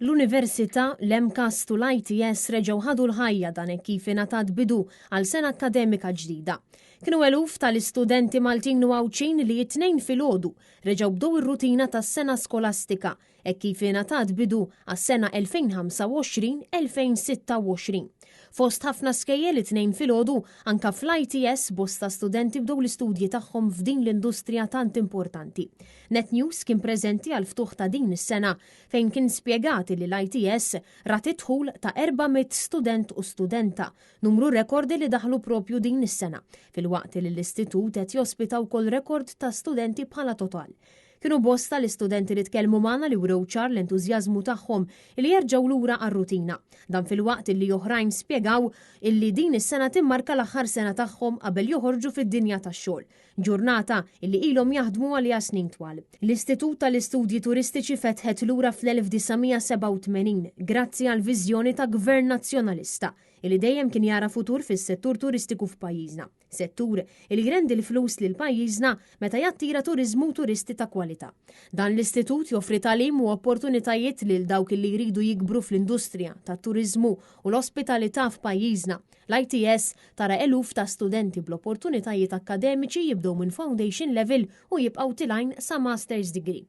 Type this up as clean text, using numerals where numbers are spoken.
L-Università, l-MCAST u l-ITS reġgħu ħadu l-ħajja dan hekk kif ingħatat bidu għal sena akkademika ġdida. Kienu eluf tal-istudenti Maltin u Għawdxin li t-Tnejn filgħodu reġgħu bdew ir-rutina tas-sena skolastika hekk kif ingħatat bidu għas-sena 2025-2026. Fost ħafna skejjel it-Tnejn filgħodu, anka fl-ITS bosta studenti bdew l-istudji tagħhom f'din l-industrija tant importanti. Net News kien preżenti għall-ftuħ ta' din is-sena fejn kien spjegat li l-ITS rat id-dħul ta' 400 student u studenta, numru rekord li daħlu propju din is-sena, filwaqt li l-istitut qed jospita wkoll rekord ta' studenti bħala total. Kienu bosta l-istudenti li tkellmu magħna li wrew ċar l-entużjażmu tagħhom li jerġgħu lura għar-rutina. Dan filwaqt li oħrajn spjegaw illi din is-sena timmarka l-aħħar sena tagħhom qabel joħorġu fid-dinja tax-xogħol. Ġurnata illi ilhom jaħdmu għaliha snin twal. L-Istitut tal-Istudji Turistiċi fetħet lura fl-1987 grazzi għall-viżjoni ta' Gvern Nazzjonalista illi dejjem kien jara futur fis-settur turistiku f'pajjiżna. Settur li jrendi l-flus lil pajjiżna meta jattira turiżmu u turisti ta' kwalità. Dan l-istitut joffri tagħlim u opportunitajiet lil dawk li jridu jikbru fl-industrija tat-turiżmu u l-ospitalità f'pajjiżna. L-ITS tara eluf ta' studenti bl-opportunitajiet akkademiċi jibdew minn foundation level u jibqgħu tilgħin sa master's degree.